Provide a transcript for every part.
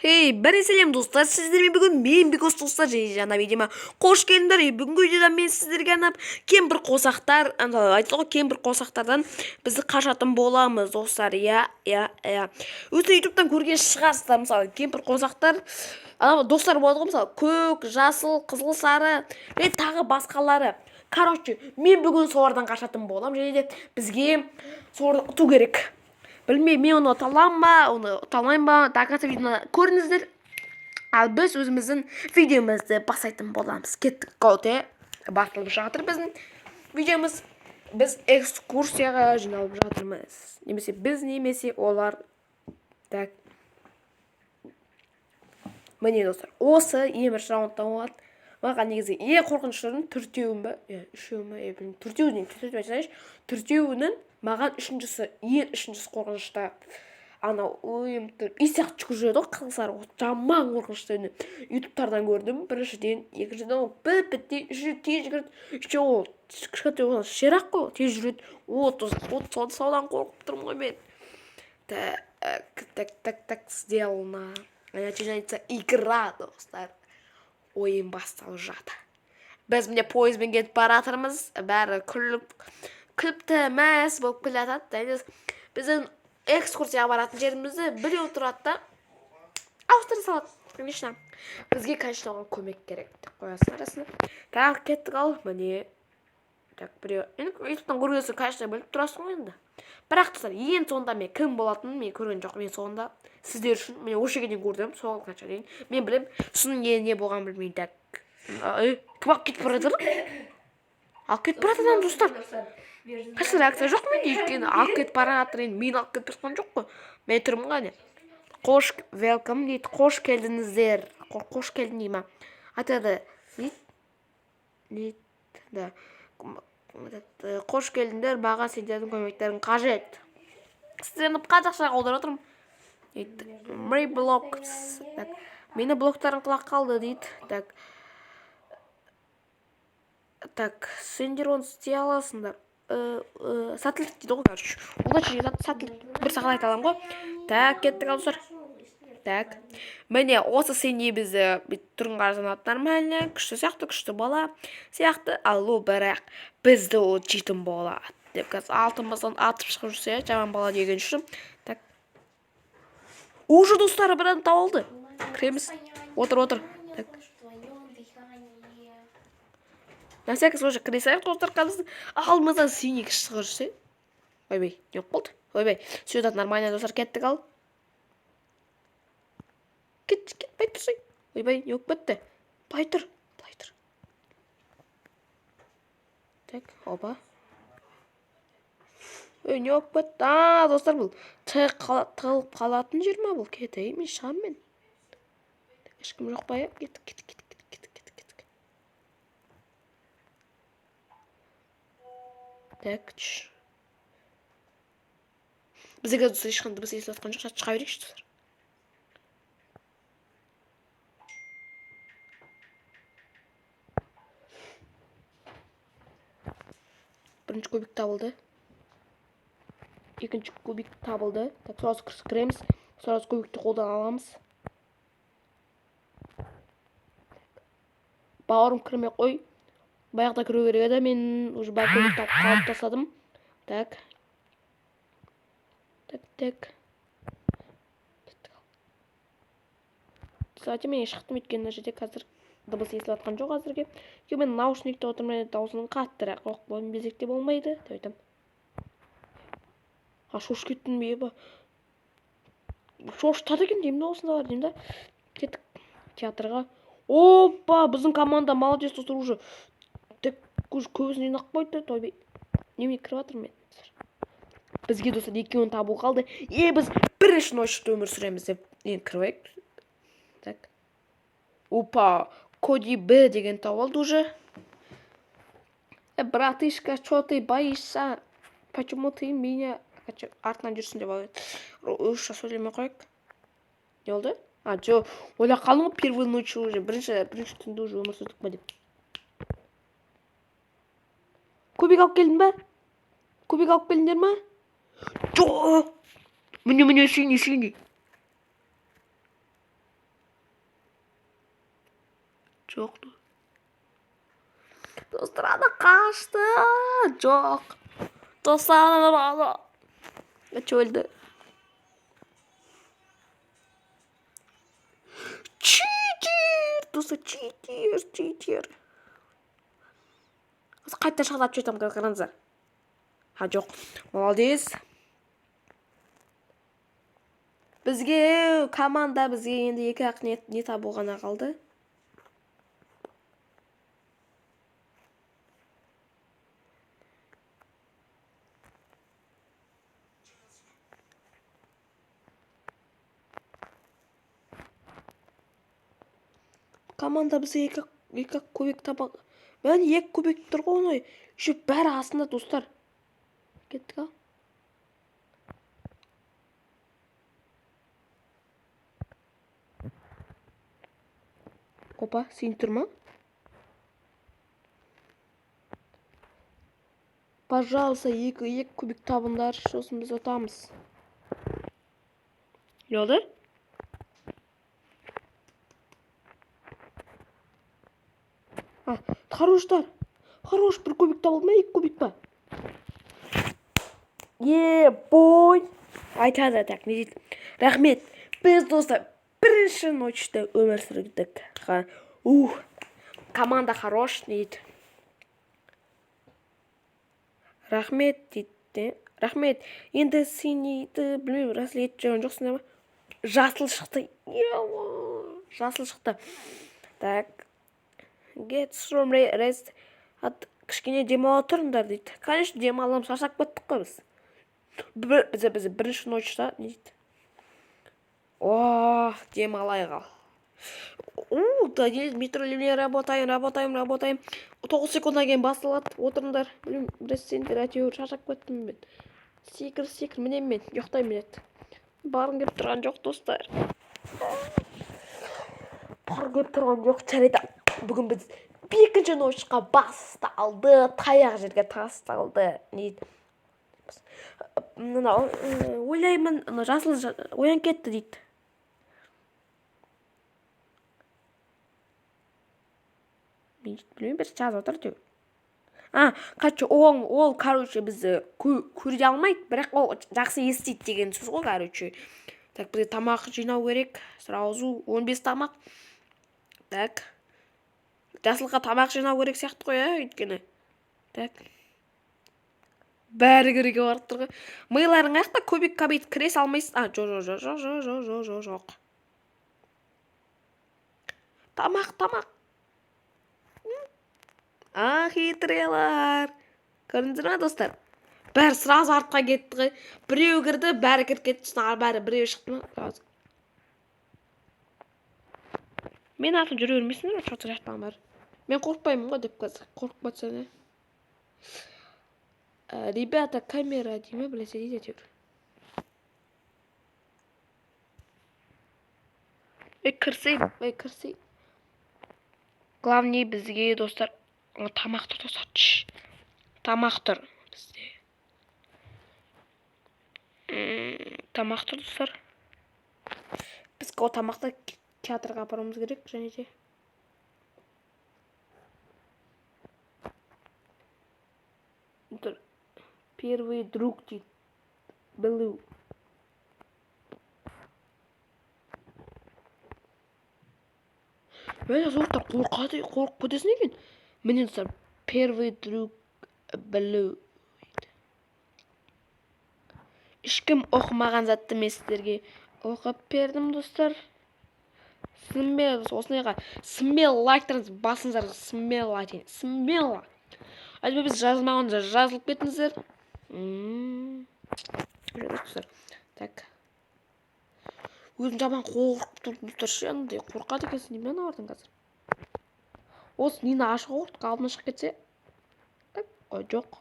Hey, бәріне сәлем, достар! Сіздермен бүгін мен, Бекос, достар, және жаңа видеома қош келдіңдер. Бүгінгі видеода мен сіздерге арнап кемпір қосақтар, айтады ғой, кемпір қосақтардан бізді қашатын боламыз, достар. Иә, иә, иә. Өзі ютубтан көрген шығарсыздар, мысалы, кемпір қосақтар, ана достар болады ғой, мысалы, көк, жасыл, қызыл, сары және тағы басқалары. Короче, мен бүгін солардан қашатын боламын және де бізге соларды ұту керек. Білмеймін, мен оны ұта аламын ба, оны ұта алмаймын ба, до конца видеоны көріңіздер. Ал біз өзіміздің видеомызды бастайтын боламыз. Кеттік, готе. Басталып жатыр біздің видеомыз. Біз экскурсияға жиналып жатырмыз. Немесе біз, немесе олар. Так. Міне, достар, осы ең бірінші раундта болады. Маған негізі ең қорқыныштының төртеуін ба, үшеуін ба, білмеймін, төртеуін, төртеуін айтсайшы, төртеуінің маған үшіншісі, ең үшіншісі қорқынышты. Анау өлім тұрып ит сияқты жүгіріп жүреді ғой, қызыл сары, ол жаман қорқынышты. Ютубтардан көрдім, біріншіден, екіншіден, ол біп бітті, үшінші тез жүгіреді, еще ол кішкентай, ол ширақ қой, тез жүреді. Вот, вот содан қорқып тұрмын ғой мен. Так, так, так, так, сделано. Начинается игра, достар. Ойын басталып жатыр. Біз, міне, пойызбен кетіп бара жатырмыз. Бәрі күліп күліп мәз болып келе жатады. Біздің экскурсияға баратын жерімізді біреу тұрады да, ауыстыра салады. Конечно, бізге, конечно, оған көмек керек деп қоясың арасында. Так, кеттік. Ал міне, так, біреу енді ютубтан көрген соң, конечно, біліп тұрасың ғой енді. Бірақ, достар, ең соңында мен кім болатынын мен көрген жоқпын. Мен соңында сіздер үшін, мен осы жерге дейін көрдім, соған қанша дейін мен білемін, сосын не болғанын білмеймін. Так, кім алып кетіп бара жатыр? Алып кетіп бара жатыр, достар. Қайсы реакция жоқ менде, өйткені алып кетіп бара жатыр. Енді мені алып кетіп жатқан жоқ қой, мен тұрмын ғой. Әне, қош, welcome дейді, қош келдіңіздер, қош келдің дей ма, айтады дейді, дейді да. Қош келдіңдер, маған сендердің көмектерің қажет. Сіздерді қазақшаға аударып отырмын дейді. My blocks, так, мені блоктарым құлап қалды дейді. Так, так, сендер оны істей аласыңдар. Сәттілік дейді ғой, короче, удачи, сәттілік, бір сағат айта аламын ғой. Так, кеттік. Ал, достар, так, міне, осы сенде бізді бүйтіп түрін қарасаң, нормально, күшті сияқты, күшті бала сияқты. Ал ол бірақ бізді ол жейтін болады деп қазір алтымыздан атып шығып жүрсе, жаман бала деген үшін. Так, уже, достар, бір адам табылды. Кіреміз. Отыр, отыр. Так, на всякий случай кіре салайық, достар. Қазір алдымыздан синий шығып жүрсе. Ойбай, не болып қалды? Ойбай, все нормально, достар, кеттік. Ал кет, кет, былай тұрсай. Ойбай, не болып кетті? Былай тұр, былай тұр. Так, опа, ой, не болып кетті? А, достар, бұл тығылып қалатын жер ма бұл? Кетейін, мен шығамын мен. Ешкім жоқ па? Иә, кеттік, кеттік, кеттік, кеттік, кеттік, кеттік. Так, бізге қазір, достар, ешқандай дыбыс естіліп жатқан жоқ. Шыға берейікші, достар. Бірінші кубик табылды, екінші кубик табылды. Так, сразу кіреміз, сразу кубикті қолдан аламыз. Бауырым, кірмей қой, баяғыда кіру керек еді. Мен уже бар кубикті алып тастадым. Так, так, так. Кстати, мен шықтым, өйткені мына жерде қазір дыбыс естіліп жатқан жоқ әзірге. Өйткені мен наушникте отырмын, дауысын қаттырақ қойып қойдым десек те болмайды деп айтамын. А, шошып кеттім бе? Шошытады екен деймін да, осындайлар деймін да. Кеттік театрға. Опа, біздің команда молодец, достар, уже, так, уже көбісін жинап қойды. Ойбай, немене кіріп жатырмын мен? Бізге, достар, екеуін табу қалды, и біз бірінші ночьта өмір сүреміз деп. Енді кіріп алайық. Так, опа, Коди Б деген тауып алды уже. Братишка, что ты боишься? Почему ты меня? Артынан жүрсін деп алады. Орысша сөйлемей қояйық. Не болды? А, жоқ, ойлап қалдым ғой, первый ночь уже, бірінші түнде уже өмір сүрдік па деп. Кубик алып келдің ба? Кубик алып келдіңдер ма? Жоқ. Міне, міне, синий, синий. Жоқ. Достар, ана қашты. Жоқ. Достар, ана. Өлді. Читер! Достар, читер, читер. Қайта шығарып жетемін, қараңыздар. Ha, жоқ. Молодец. Бізге команда, бізге енді екі ақ не табу ғана қалды. Команда бізге екі ақ кубик таба. Міне екі кубик тұр ғой оны. Еще бәрі астында, достар. Кеттік ал. Опа, сен тұр ма? Пожалуйста, екі кубик табыңдар, сосын біз ұтамыз. Не болды? А, хороштар. Хорош, бір кубик табылды ма, екі кубик па? Е, бой. Айтады, так, не дейді? Рахмет. Біз, достар, бірінші ночьта өмір сүрдік. Ух, команда хорош, не дейді? Рахмет, дейді. Рахмет. Енді синийді, білмеймін, жасыл етіп жүрген жоқсың ба? Жасыл шықты. Жасыл шықты. Так. Get some rest. At, кішкене демала тұрыңдар, дейді. Конечно, демаламыз, шаршап кеттік қой біз. Біз бірінші ночьта, не дейді? Ох, демалайық ал. У, да, не, метро линия, работаем, работаем, работаем. 9 секундтан кейін басталады, отырыңдар. Білмеймін, біраз сендер әйтеуір шаршап кеттім мен. Секір, секір, мінемін мен, ұйықтаймын мен. Барғым келіп тұрған жоқ, достар. Барғым келіп тұрған жоқ, жарайды. Бүгін біз екінші ночқа басталды, таяқ жерге тасталды. Не дейді? Мынау, ойлаймын, ана жасыл оянып кетті дейді. Мен білмеймін, бір жазып отыр әйтеуір. А, короче, ол, короче, бізді көре алмайды, бірақ ол жақсы естиді деген сөз ғой, короче. Так, бізге тамақ жинау керек. Сразу 15 тамақ. Так. Жасылға тамақ жинау керек сияқты ғой, ә, өйткені. Так. Бәрі кіруге барып тұр ғой. Миларың аяқта кубик кабит кіре салмайсың. А, жоқ, жоқ, жоқ, жоқ, жоқ, жоқ, жоқ, жоқ. Тамақ, тамақ. А, хитрыйлар. Көрдіңіздер ме, достар? Бәрі сразу артқа кетті ғой. Біреу кірді, бәрі кіріп кетті, сосын бәрі біреу шықты ма? Сразу. Мен артым жүре бермейсіңдер ме? Чё-то жақтан бәрі. Мен қорықпаймын ғой деп қазір. Қорқып кетсе не? Ребята, камера дей ме, білесе дейді әйтеуір. Ей, кірсей, ей, кірсей. Главный бізге, достар, тамақ тұр, достар. Тш. Тамақ тұр бізде. Тамақ тұр, достар. Біз ол тамақты театрға апаруымыз керек және де. Тұр. Первый друг дейді. Білу. Мә, достар, қорқады, қорқып кетесің екен. Міне, достар, первый друг білу. Ешкім оқымаған затты мен сіздерге оқып бердім, достар. Смело, осындайға смело лайктарыңызды басыңыздар, смело айтайын, смело. Әйтпесе біз жазылмағандар жазылып кетіңіздер. Достар, так. Өзім жаман қорқып тұрдым, достар, ше, андай қорқады екенсің деймін аналардан қазір. Осы нені ашық қорқытып алдына шығып кетсе. Так, ой, жоқ.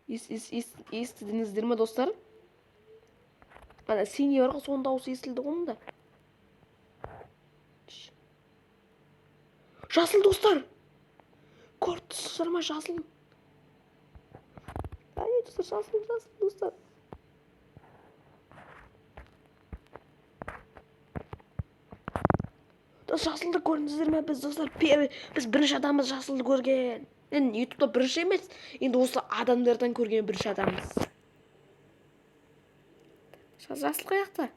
Естідіңіздер ме, достар? Ана синий бар ғой, соның дауысы естілді ғой мұнда. Жасыл, достар. Көріп тұрсыздар ма, жасыл? Әне, достар, жасыл, жасыл, достар. Жасылды көрдіңіздер ме? Біз, достар, первый, біз бірінші адамбыз жасылды көрген. Енді ютубта бірінші емес, енді осы адамдардан көрген бірінші адамбыз. Жасыл қай жақта?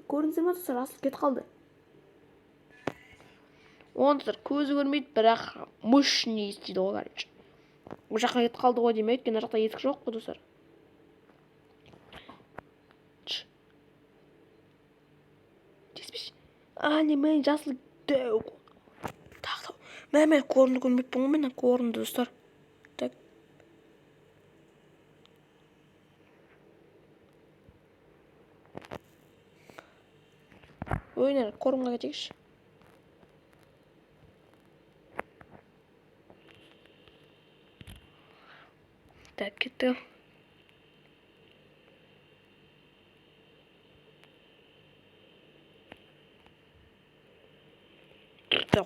Көрдіңіздер ме, достар, жасыл кетіп қалды. Оның, достар, көзі көрмейді, бірақ мощный естиді ғой, короче. Ол жаққа кетіп қалды ғой деймін, өйткені ана жақта есік жоқ қой, достар. Теспеші. А, не, мен жасыл дәу. Тағы да. Мә, көрінді, көрмеппін ғой мен, көрінді, достар. Так. Ой, не, корымға кетейікші. Так, кеттік.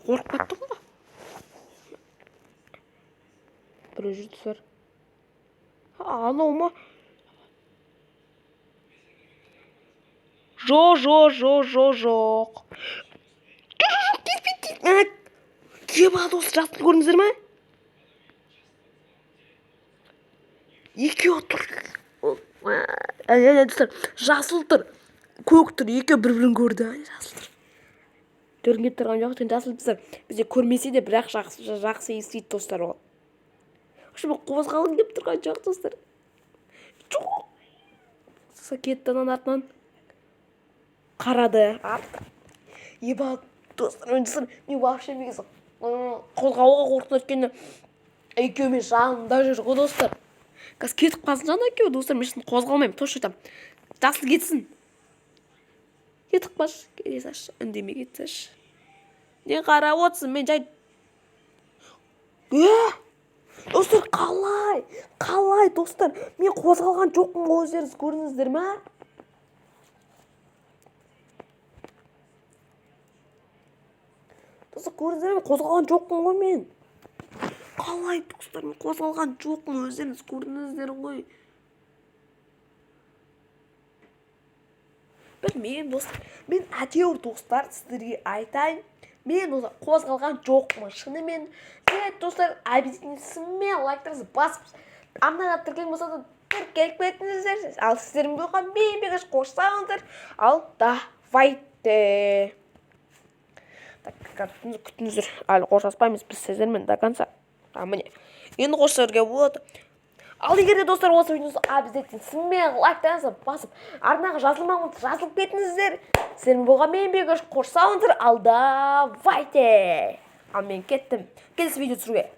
Қорқып кеттім ғой. Біреу жүр, достар. Анау ма? Жоқ, жоқ, жоқ, жоқ, жоқ. Жоқ, жоқ, кетпе, кетпе. Еба, достар, жасыл көрдіңіздер ме? Екеуі тұр. Әне, достар, жасыл тұр. Көк тұр, екеуі бір-бірін көрді. Жасыл тұр. Көрініп тұрған жоқ, өйткені жасыл, достар, бізде көрмесе де, бірақ жақсы, жақсы естиді, достар, ол. Общем, қозғалғым келіп тұрған жоқ, достар. Жоқ. Сосын кетті ананың артынан. Қарады. Артқа. Еба, достар, мен, достар, мен вообще негізі қозғалуға қорықтым, өйткені екеуі менің жанымда жүр ғой, достар. Қазір кетіп қалсын жаңа екеуі, достар, мен шын қозғалмаймын, точно айтамын. Жасыл кетсін. Кетіп қалшы, кете салшы, үндемей кете салшы. Не қарап отырсың, мен жай... Достар, қалай? Қалай, достар? Мен қозғалған жоқпын ғой, өздеріңіз көрдіңіздер ме? Достар, көрдіңіздер ме? Қозғалған жоқпын ғой мен. Қалай, достар, мен қозғалған жоқпын, өздеріңіз көрдіңіздер ғой. Білмеймін, достар. Мен әйтеуір, достар, сіздерге айтайын. Мен, достар, қозғалған жоқпын. Шынымен, сіздер, достар, обязательно смело лайктарыңызды басып, арнаға тіркелген болса да тіркеліп кетіңіздер. Ал сіздермен болған мен Бегаш, қош сау. Ал давайте. Так, күтіңіздер. Әлі қоштаспаймыз біз сіздермен до конца. А, міне. Енді қоштасуға болады. Ал егер де, достар, осы видеоны обязательно смело лайктарыңызды басып, арнаға жазылмаған болса, жазылып кетіңіздер. Сіздермен болған мен Бегаш, қош сау. Ал давайте. Ал мен кеттім. Келесі видео түсіруге.